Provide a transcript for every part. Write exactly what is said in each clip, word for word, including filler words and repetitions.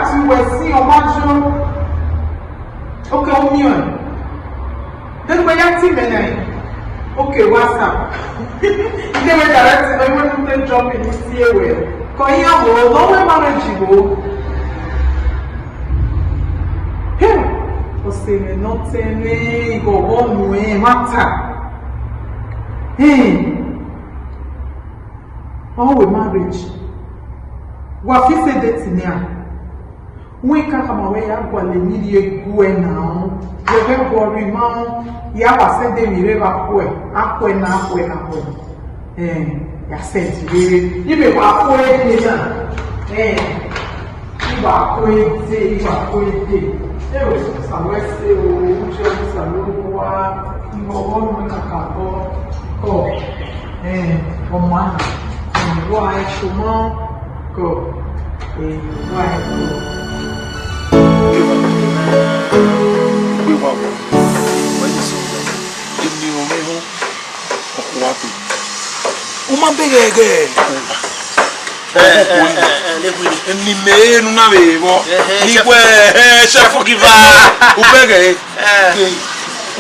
Ti wẹ si ọ ma jọ. Okay, u miẹn ọẹn. Deghẹ ya ti mẹ nẹ. Okay, WhatsApp. Ide wẹ direct mẹ, wẹ nu te drop in si e wẹ. Kọ iran wo, no wẹ marriage wo. Hey, ọse mwẹ nọ tẹn mwẹ, ighọghọ nuẹn, ma ta. Hey. Ọ wẹ marriage. Wa fi se date nian. Wẹ ka khama wẹ ya gualọ emwi rhie guẹ na, wẹ ghẹ guọrọ ima, ya wa sẹ de emwi rre vbe akhuẹ, akhuẹ na, akhuẹ na, akhuẹ na. Eh, ya sẹ de rere. Ibe wa kue de na. Eh, iwa kue de, iwa kue de. Eo, sa wẹ se o, uche sa lo wa, iwọ wọ nu kakabọ. Kọ, eh, ọma, eh, wa ẹsomọ. Kọ, eh, wa ẹkọ. Wẹ wa wọ, wẹ ni sọ, emi o mi hu, ọkhuwa to. U ma bẹghe ẹghẹ. Eni mẹ enu na vbe vbọ. Ni wẹ, eh, chef giver. U bẹghe.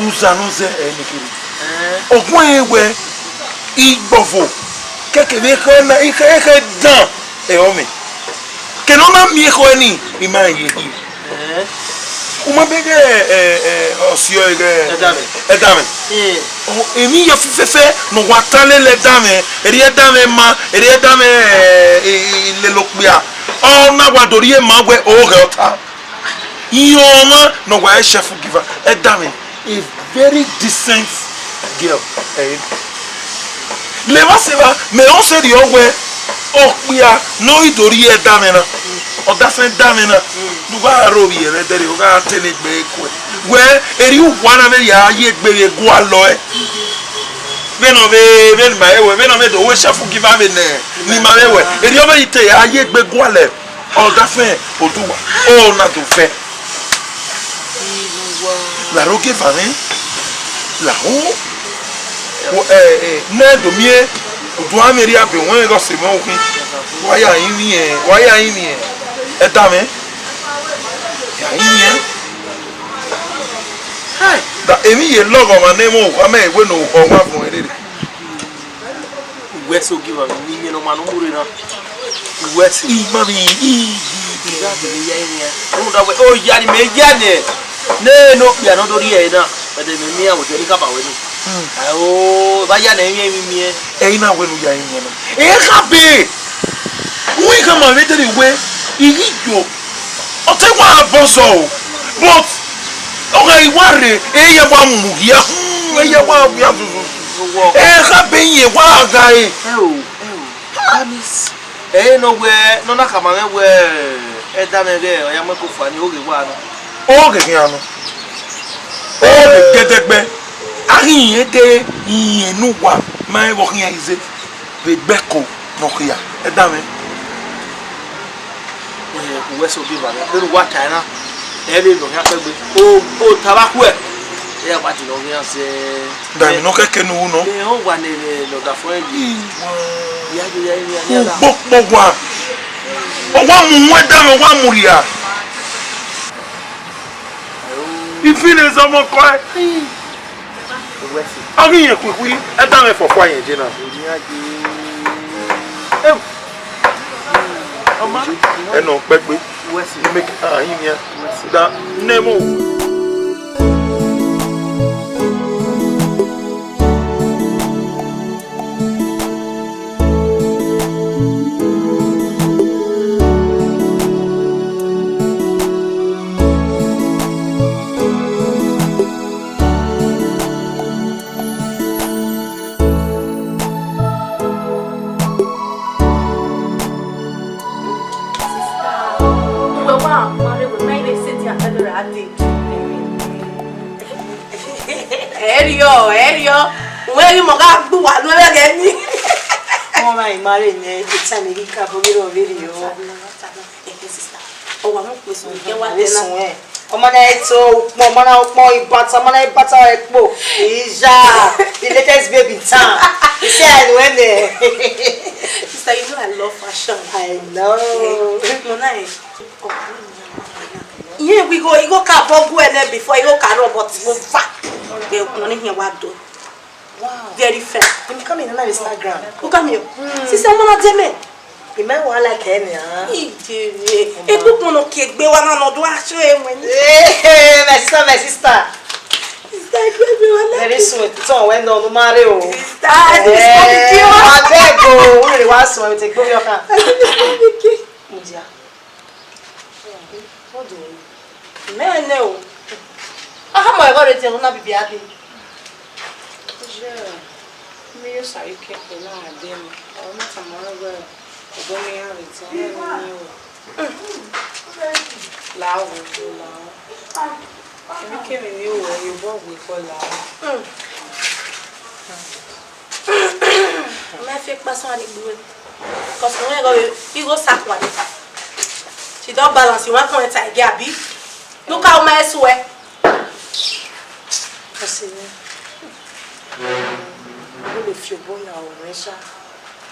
Uza nọ zẹ ẹnekere. Ọguẹn wẹ igbọvo kẹkẹ vbe ekhọe na, ekhọe, ekhọe dan ẹre ọ mwẹ. Kene ọ na miẹn ekhọe ni, I ma rẹn ye khin. U ma bẹghe, ẹ, ẹ, ọsiọ ẹghẹ ẹdamwẹ. Emwi hia fẹfẹfẹ ne ọ wa ta lele ẹdamwẹ, erriọ ẹdamwẹ ma, erriọ ẹdamwẹ, ẹ, ẹ, ẹ, lele okpia. Ọ na wa do rhie ma wẹ oghẹ ọta. Iran ọmwa ne ọ wa re chef giver, ẹdamwẹ, a very decent girl. Eh. Levba sẹ evba, mẹ ọ sẹ rriọ wẹ, okpia ne ọ ghi do rhie ẹdamwẹ na, ọdafẹn ẹdamwẹ na, ne u gha ro vbiẹ vbe ẹdẹrriọ, ọ gha te ne egbe kuẹ. Wẹ, erriọ uwa na vbe ya ye egbe vbe gualọ ẹe. Vbene ọ vbe, vbene ma he wẹ, vbene ọ vbe do wẹ chef giver vbe nẹ, ne ima vbe wẹ, erriọ ọ vbe i te ya ye egbe gualọ ẹe. Ọdafẹn oduwa, ọ na do vẹ. Laro gie eva mwẹ, lahọ. Wo, ẹ, ẹ, ne do miẹn, oduamwẹ rhie abe wọn ghe ọse mwẹ okhin. Wa ya rinmwian, wa ya rinmwian. Ẹdamwẹ, ya rinmwian. Da emwi ye lọghọ ọmwa ne ẹmwẹ owa mẹ wẹ ne owa vuọn rere. Uwẹ so gi vbe ni miẹn ne ọma ne u mu rre na. Uwẹ so. I ma vbe, i, i, i, I gha vbe ya rinmwian. Rhunmwuda wẹ, oya ni mẹ ya nẹ, ne ne okpia ne ọ do rhie ẹre na, ẹdẹ mẹ miẹn ẹre, ẹdẹ ne I khama wẹ ni. Hmm. Ayo, vbe a ya nẹ, emwi, emwi miẹn. Ẹ i na wẹ ne u ya rinmwian na. Ẹ kha be. Uwẹ i khama vbe te rre wẹ, I ghi yo. Ọ te wa bọ zọ o, but ọ gha i wa rre, ẹ ya wa mu hia, hmm, ẹ ya wa mu hia zuzuzu. Ẹ kha be iyẹn wa gha re. Ẹ o, ẹ o. Ẹ i nọ wẹ, ne ọ na khama mwẹ wẹ, ẹdamwẹ ghẹ, ọ ya mu ẹko fua ni, oghe wa nọ. Oghe khian nọ. Oghe gẹdẹgbẹ. A ghi rẹn de iyẹn ne uwa ma rẹn vbe ọ khian ize. Vbe egbe ẹko ne ọ khia, ẹdamwẹ. Ẹ, uwẹ so bi vba mwẹ, vbene uwa tae na, ẹ vbe nọ khian kpẹgbe. O, o ta vbe akhuẹ, ẹ ya wa dilo khian zẹ. Da emwi ne ọ kẹkẹ ne u ru nọ. Ẹ, ọ wa ne, ne, ne ọdafẹn yi. Ya yo ya ya ya da. Ukpokpo wa. Ọ wa mu uwẹ ẹdamwẹ, ọ wa mu rhia. I feel is ọmọ kọ ẹ. A ghi yẹn khuikhui, ẹdamwẹ fọfua yẹn je na. Em. Ọma. Ẹnọ kpẹgbe. Make a hin nian. Da nemo. Uwẹ wa ma rre wẹ ma i vbe sẹtin a fẹdo ra dee. Ẹriọ, ẹriọ. Uwẹ ghi mọ gha gbe uwa lu ẹghẹ ni. Ọmọ ma i ma rre nẹ, e time ghi ka bo ghi rrọọ vberriọ. Ẹhẹn, sister. Ọ wa mu ukpo esu, kẹ wa dẹ na. Ọmọ na i to ukpọn, ọmọ na ukpọn ibata, ọmọ na ibata ẹkpo. Iya, the latest baby in town. He say I know him. Sister, you know I love fashion. I know. Eh, no, nice. Iye wi go, igho ka bọ gu ẹnẹ before, igho ka rọ, but mo fa. Ghe ukpọn ni hiẹn wa do. Wow. Very fair. Em, come in, na Instagram. Who come here? Sister, ọmọ na dẹ mẹ. Imẹ wa like ẹ nia. Ijere. Egbe ukpọn nọ ke egbe wa na nọ do aso ẹwẹn ni. Hey, hey, my sister, my sister. Sister, egbe wa na. Very soon, turn when no, no marry o. Sister, this is for the pure. Abeg o, we really want some to go your car. Mudia. What do you? Mẹ nẹ o. Aha, ma ẹghẹ rẹ tiẹ na bibi a dee. Iye, me yo sa ike ko na de mi. Ọ ma tama wẹ, ọdọ mi ya rre tiẹ, ọ ma ni o. La o, la o. Emwi kemwi ne I ru, ẹ, ye obọ gbe kọ la o. Mẹ fi ekpa suẹn ni gbe uwẹ. Cause wẹ igho, igho sa kua ni. She don balance, you wan come enter again, abi? Look how my swear. Ọse mwẹ, u lele fi obọ ya ọmwa mwẹ sha.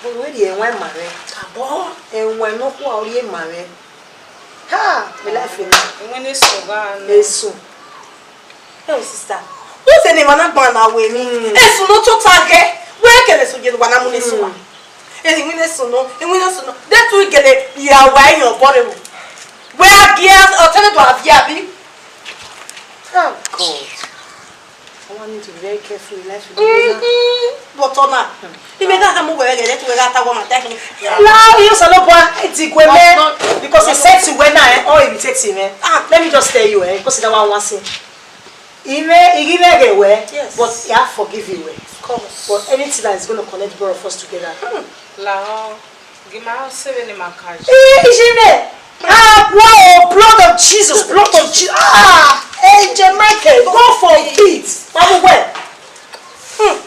But wẹ rhie ẹwaẹn ma mwẹ. Abọ. Ẹwaẹn nọkhua ọ rhie ma mwẹ. Ha, my life ni. Ẹwaẹn ne sọ gha nọ. Esu. Hey, sister. Who say ne emwa na gban na wẹ ni? Mm. Esu nọ tota ghe. Wẹ kele esu ye ne uwa na mu ne esu wa. Mm. Eni iwinna esu nọ, iwinna esu nọ. De tu igele ya wa yan obọ rre ru. Wẹ a gie ọtẹn ne do a viẹ, abi? Oh God. I want you to be very careful in life. Mm-hmm. But ọna, imẹ gha khama uwẹ vbe ẹghẹ ne wẹ gha ta wẹ ma ta khin. La, you Osanobua, e di gue mẹ. Because e set wẹ na, eh, ọ irritate mẹ. Ah, let me just tell you, eh, because that one was sin. I mwẹ, I ghi mwẹ ẹghẹ wẹ, yes, but I forgive you wẹ. Of course. But anything that is going to connect both of us together. Hmm. Lahọ, gima se vbene ima ka ye. Ee, iye mwẹ. Ah, wow, blood of Jesus, blood of Jesus. Ah, Angel Michael, God forbid. Wa mu wẹ. Hmm.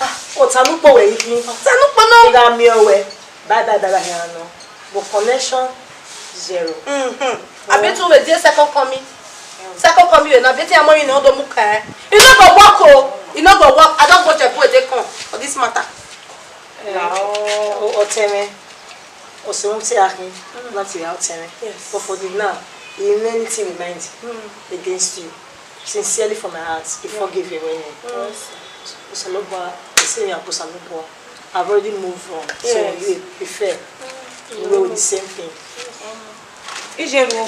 Ah, Osanobua wẹ yi. Osanobua nọ. I gha miẹn wẹ. Bye, bye, bye, bye, here no. But connection, zero. Mm-hmm. Oh. I bet you will do second coming. Second coming, you know, bet you money no do muka. You no go work, oh. You no go work. I don't go to boy, they come for this matter. Yeah. Oh, oh, tell me. O se won te akhin, mm, na te ya tell me. Yes. But for the now, he many things in mind, mm, against you. Sincerely from my heart, I, yeah, forgive you when you. Mm. Osanobua, I say you are Osanobua. I've already moved on. So, yes, you prefer. Mm. We were the same thing. Mm. Ije ro.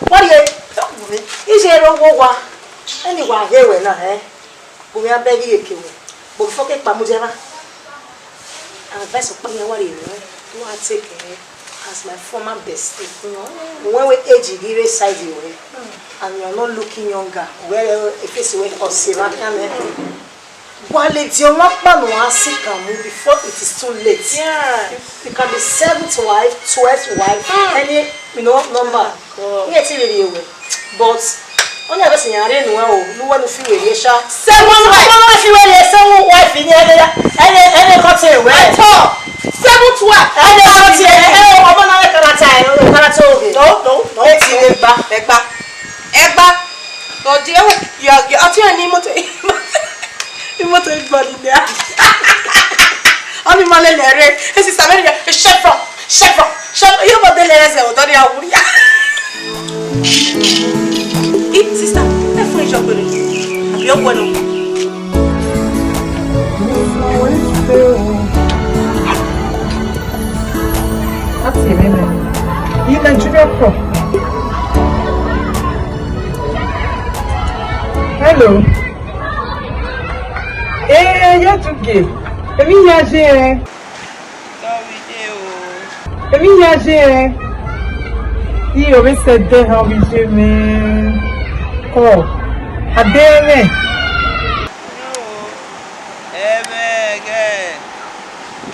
What are you? Ije ro wo wa. Anyway, here we now, eh? But we are begging you, Kewe. But before ke kpamu jeva, advice ọkpa ne wa rhie mwẹ, do I take her as my former bestie. When we age ghi rre side wẹ, and you are not looking younger, wẹ e face wẹ ọ se vbe akhian nẹ. Wa ladies, ọmwa ọkpa ne uwa si kan mu before it is too late. Yeah. You can be seventh wife, twelfth wife, mm, any, you know, number. God. Iye ti rhie rhie wẹ. But ọni a vbe sẹ iran rre nuẹn o, ne uwẹ ne u fi wẹ rhie sha. Seven wife. Ọmọ ne fi wẹ rhie seven wife ni ẹne, ẹne, ẹne kọ te wẹ. At all. Seven wife. Ẹne kọ te, ẹne ọmọ na wẹ karata, karata oge. No, no, no. Eti le gba. Ẹgba. Ẹgba. Ọdi ẹwẹ, yọ, yọ, ọti ẹni moto. Imoto igbọ ni nẹ. Ọni ma lele ẹre. E sister vbe rhie, chevron, chevron, chevron. Yo, but they let us, don't they, Awuria? Eh, sister, ẹ fún ìjọ pẹ̀lú. Àbí ó gbọ́dọ̀? That's a women. You Nigeria pro. Hello. Ee, ya duge. Emwi ya ye ẹn. Dọvide o. Emwi ya ye ẹn. Iyo vbe sẹ ẹdẹ ha vbe ye mwẹ. Ọ, a de mwẹ. Ẹmwẹ ghẹ,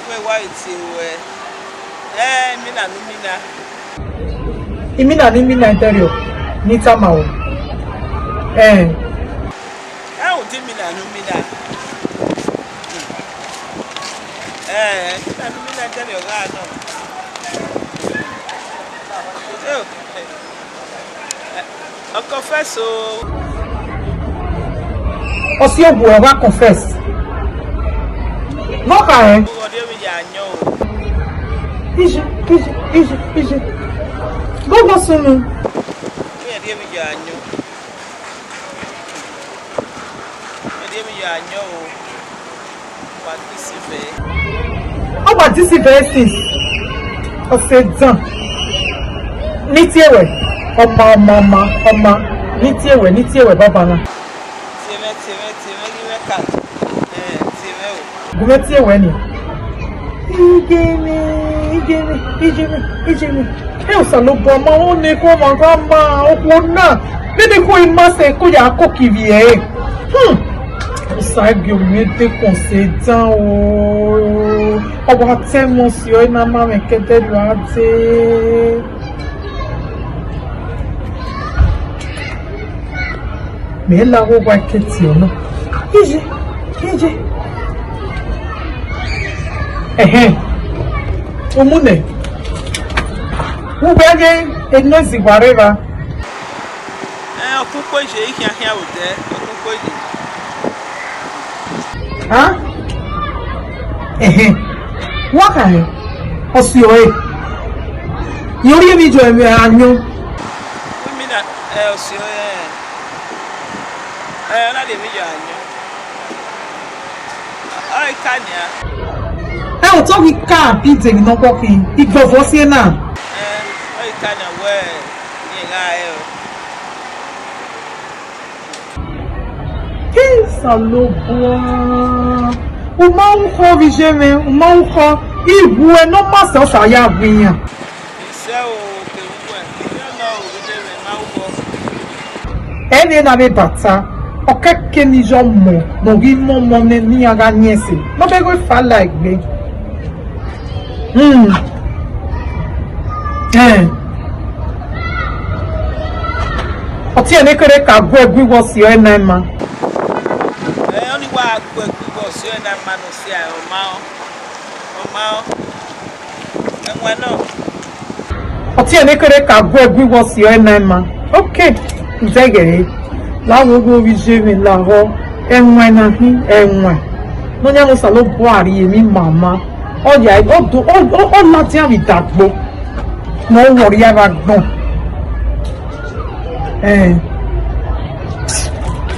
uwẹ wa vbe tie ruẹ. Ẹ, imina ne u mina. Imina ne I mina ẹdẹrriọ, ne I tama ruẹ. Ẹ. Ẹ, u di imina ne u mina. Ẹ, imina ne u mina ẹdẹrriọ gha nọ. Ẹ, ọ confess o. Ọ si ogu, ọ wa confess. Vbọ kha rẹn? Ije, ije, ije, ije. Gogo sunu. Ẹ rhie emwi ya yọ. Ẹ rhie emwi ya yọ o. Wa disi vẹ. Ọ wa disi vẹ sis. Ọ sẹ dan. Ne I tie wẹ, ọma, ọma, ọma, ọma. Ne I tie wẹ, ne I tie wẹ, baba na. Tie mwẹ, tie mwẹ, tie mwẹ, ghi mwẹ ka. Ẹ, tie mwẹ o. Gu mwẹ tie wẹ ni. Ijemi, ijemi, ijemi, ijemi. Ẹ, Osanobua ma, ọ ne kọ ma gha ma, okhuo na. Vbene khuo ima sẹ, ko ya koko ivbi ẹre. Hmm. Osa gie ovbi mwẹ dekun sẹ dan o. Ọ wa tẹ ẹmwẹ ọsiọre na ma mwẹ kẹdẹ rua dee. Mẹ la wo wa ke tie ọna. Iye, iye. Ẹhẹn. Umunẹ. Uwẹ ghe enozi wa rre evba. Ẹ, ọkpukpo ye, I khian khian vbe odẹ, ọkpukpo ye. Ha? Ẹhẹn. Wa khare, ọsiọre. Yọ rhie emwi yọ ẹmwẹ ayọn. Wẹ mi na, ẹ, ọsiọre, ẹ, ẹ, ọ na rhie emwi yọ ayọn. Ọ i ka nian. Ẹ, otọ ghi ka bi de emwi nọkhọ khin, igbọvọ si ẹna. Ẹ, ọ i ka nian wẹ, rẹn gha rẹ o. Osanobua, u ma ru khọ vbe iye mwẹ, u ma ru khọ, iwuẹ ne ọ ma sẹ, ọ sa ya gu iran. Isẹ o, kevbe uwẹ, iye nọ o, vbe iye mwẹ, ma ru khọ. Ẹni na vbe bata, ọ kẹke ne I yọ mọ, ne ọ ghi mọ ọmọ ne iran gha yin ẹse, ne ọ vbe ghe fa la egbe. Hmm. Ẹn. Ọtiẹn ne kere ka gu ẹgu iwọ si ọre na ima. Ẹ, ọni wa gu ẹgu iwọ si ọre na ima ne ọ sia, ọ ma ọ. Ọ ma ọ. Ẹwẹn nọ. Ọtiẹn ne kere ka gu ẹgu iwọ si ọre na ima. Ok. Nzẹghẹ re. La wo wo vbe iye mwẹ lahọ. Ẹwẹn na hin ẹwẹn. Ne ọ yan Osanobua rhie emwi mama. Ọ ya, ọ do, ọ, ọ, ọ ladian vbe idagbo. Ne ọ wọrria vbe agbọn. Ẹn.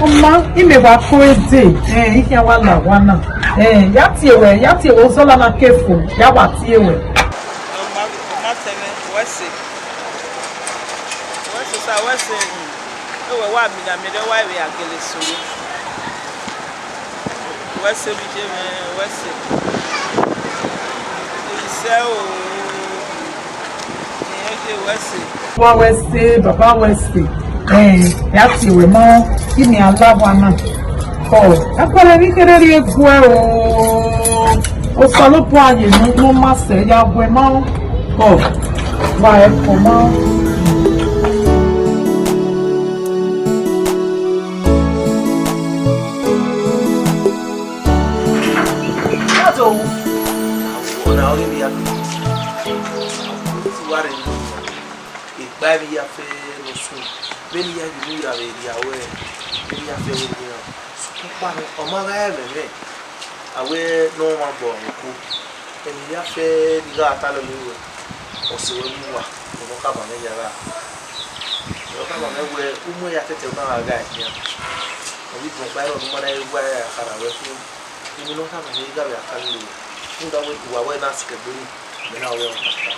Ọ ma, imẹ wa ko ẹde. Ẹn, I khian wa la owa na. Ẹn, ya tie wẹ, ya tie wẹ, ozọla na ke fo, ya wa tie wẹ. Ọ ma, ọ ma tẹmwẹ, wẹ sẹ. Wẹ sẹ sa, wẹ sẹ, hmm. Ewẹ wa mina mẹ rẹ wa vbe a gele sunu. Wẹ sẹ vbe iye mwẹ, wẹ sẹ. Isẹ o. Irẹn ye wẹ sẹ. Wa wẹ sẹ, baba wẹ sẹ. Ẹn, ya tie wẹ ma, imi a la owa na. Ọ, ẹkpẹrẹ vbe kherhe rhie guẹ o. Osanobua ye ne ọ ma sẹ ya guẹ ma. Ọ, wa ẹko ma. Ọna ọghe emwi ya, ti wa rre ne egba emwi ya fẹ ne ọ sun, vbene I ya ye unu ya vbe rhia ruẹ, vbene I ya fẹ vbe rhia, sokpan ọkpa nẹ, ọ ma gha ẹmwẹ mwẹ, a wẹ ne ọ mwa bọ oko, emwi ya fẹ ne I gha talọ ye ruẹ, ọ sẹ ruẹ mu uwa, ne ọ khama mwẹ ya gha, ne ọ khama mwẹ wẹ, u muẹn ya tẹtẹ, u na gha ghae khian, ọ ghi bun ọkpa ẹre, ọ ne u ma na ghi wa ya khara ruẹ khin. Emwi ne ọ khama mwẹ, I gha vbe a talọ ye ruẹ, rhunmwuda wẹ, uwa wẹ na sikẹ egbe nii, mẹ na wẹ ọ ta ta,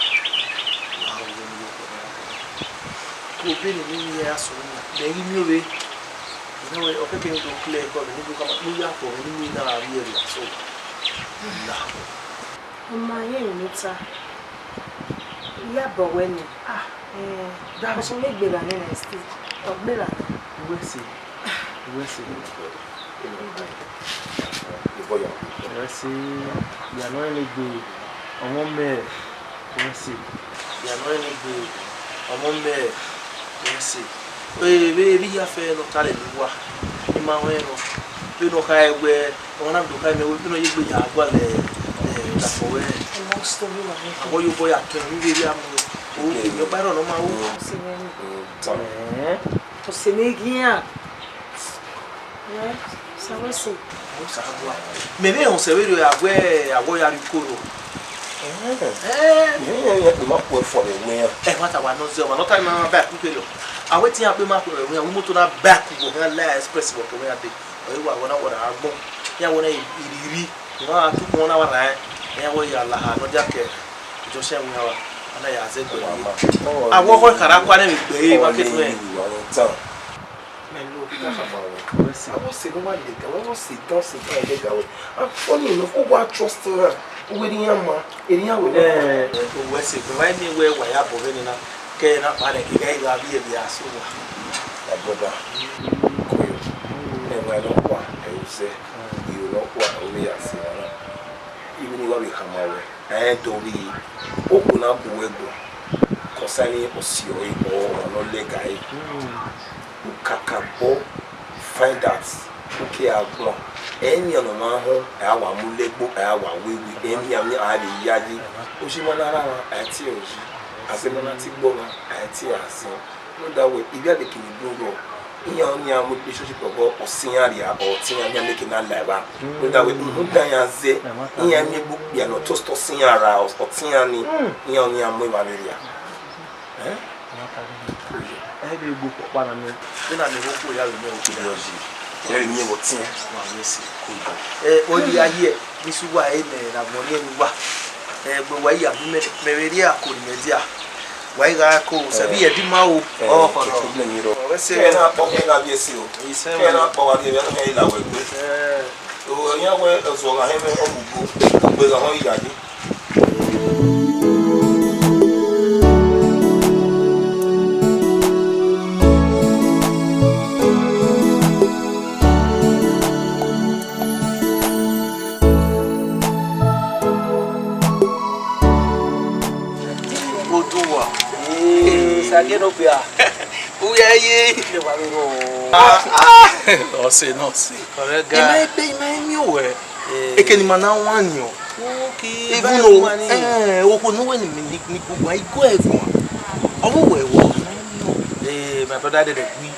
wa gha ru vbene I ye okhuo na. Ke obọ ne emwi hia ya sunu na, mẹ ghi miẹn ovbe. I na wẹ, ọ kẹkẹ ne u do clear ẹko, vbene u do khama, ne u ya kpọ vbene u na gha vbiẹ vbe aso. Na. Ọ ma rẹn emwi ne u ta. I ya bọ wẹ nẹ. Ah, eh, da. Ọsẹ ne gberra nẹ, still. Ọ gberra nẹ. Wẹ sẹ. Wẹ sẹ. Wẹ sẹ, ya nọ rẹn egbe, ọmọ mẹ, wẹ sẹ. Ya nọ rẹn egbe, ọmọ mẹ, wẹ sẹ. Ẹ, vbe, vbe I ya fẹ ne ọ ta lele uwa, I ma rẹn nọ. Vbene ọ khare wẹ, ọmwa na do khare mẹ wẹ, vbene ọ ye egbe ya gualọ, ẹ, Dafọ wẹ. Amongst the women. Abọ ye obọ ya tọn, vbe vbe a mu. O, emwi ọkpa rrọọ ne ọ ma ru. Ọ sẹ mwẹ ni. Ẹn. Ọ sẹ mwẹ ghian. Ẹ, sa wẹ sẹ. Ọ sa gua. Mẹ vbe họn sẹ vberriọ ya wẹ, awọ ya rrie uko nọ. Ẹn. Ẹn. Mẹ vbe họn ya kpe ma khuẹ fọ vbe ẹwẹn iran. Ẹ, wa ta wa nọ zẹ, wa nọ ta ma ba ku kele. A wẹ te iran kpe ma kpe vbe iran, imoto na back vbe iran la express vbe ọke iran dee. Ọ i wa wẹ na wẹ na agbọn. Iran wẹ na iriri, iran tu kpọn na wa raẹn. Iran wẹ ya la ha nọ dia ke Junction iran wa, a na ya zẹ gbe. A wẹ ọkhọ khara kua nẹ vbe gbe market mwẹ. Mẹ lo, a wẹ ọse ne uwa le ga wẹ, a wẹ ọse dan ọse dan le ga wẹ. A funny enough, uwa trust iran, uwẹ ne iran ma, eri iran wẹ. Eh, uwẹ sẹ, uwa miẹn wẹ wa ya bọ vbe nena, ke na kpa nẹ, ke ga gha vbiẹ vbe a so wa. My brother, koyo, ẹmwẹ nọkhua, ẹ i zẹ, iro nọkhua, ovbi ya sẹ wa na. Even if I be hammer, I ain't doing it. Okhuo na gu wẹ gbọn concerning ọse ọre or ọmwa ne ọ lẹga ẹre. U kakabọ find out, u ke gha guan. Ẹmwẹ ne ọ ma họn, a wa mu lẹgbo, a wa wewe, ẹmwẹ a vbe yayi. Oji ma na rran, a tie oji. Azẹ ma na ti gbe ọmwa, a tie azẹ. Rhunmwuda wẹ, ivbi a vbe kene gun rrọọ, iran ọnii iran mu relationship ọghe ọse iran rria, ọtẹn iran, iran neke na la evba. Rhunmwuda wẹ, rhunmwuda iran zẹ, iran miẹn egbe okpia ne ọ tost ọse iran ra ọtẹn iran ni, iran ọnii iran mu evba vberria. Ẹ? Ẹ vbe gbe okpọkpa na nẹ. Vbene a miẹn okhuo ya vbe miẹn okhuo ya. Ẹ vbe miẹn vbe ọtẹn. Wa wẹ sẹ. Ẹ, ọ ye a ye, ni sẹ uwa ẹre mẹ na gbọn rhie ne uwa. Ẹ, gbe wa ya bu mẹ, mẹ vbe rhie ako ne imẹ dia. Wa i gha ko, sẹ vbe ẹdẹ ima o. Ẹ, ọhọ nọ. Problem yẹn rọ. Ọ wẹ sẹ. Kẹ na kpọ kẹ gha viẹ sẹ o. Isẹ kẹ na kpọ wa viẹ, vbe a na la wẹ gbe. Ẹ. O, iran wẹ ọzọ gha hẹ mwẹ ọgbugbo, ogbe gha họn iyayi. Oduwa. Ee, Sagie no bia. Uya ye. Ilé wa ló rọ. Ah, ah. Ọsẹ náà sí. Ọ̀rẹ́ ga. Ìmọ̀ ẹgbẹ́ ìmọ̀ ẹ̀mí ò wẹ̀. Eh. Eke ni ma na wan ni o. Okay, even though, eh, okhuo ne uwẹ ni, ni, ni gbogbo igo ẹguan. Ọmọ wẹ wọ. Eh, my brother, dede gui.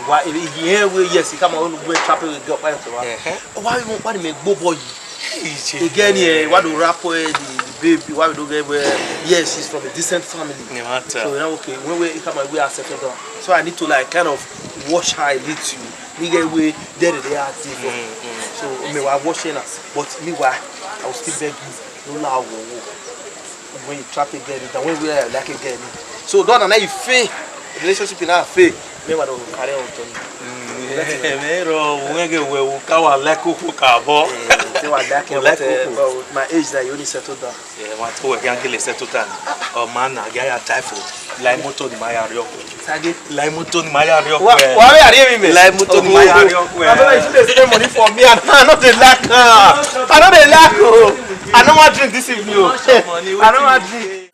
Wa, eh, eh, eh, we, yes, he come on, we trap a girl, fire to her. Eh. Why you want me go boy? Again, yeah, why do rap, eh, the, the baby, why we don't get where, yes, she's from a decent family. No matter. So, you know, okay, when we come, we are settled down. So I need to, like, kind of wash her a little. Nigga, we did it, they are different. Mm, mm. So, me, I wash her, but meanwhile, I will still beg you, no, no, wo, wo. When you trap a girl, then when we are like a girl. So, don't know if fail, relationship in our fail, me, what do carry on to me. Mm, me, bro, we get where we can, like, cook, cook, cook, but Eh, they were like, we like but, uh, cook, cook. But with my age, that you only settle down. Eh, want to work and get settle down. Oh, man, I get a typhoid. Like motor, the Maya Rio. Sage. Like motor, the Maya Rio. Wa, wa, we are hearing me. Like motor, the Maya Rio. I don't know if you dey spend money for me. I, I know they lack. Uh, I know they lack. Oh, I don't want drink this evening. Oh. I don't want drink.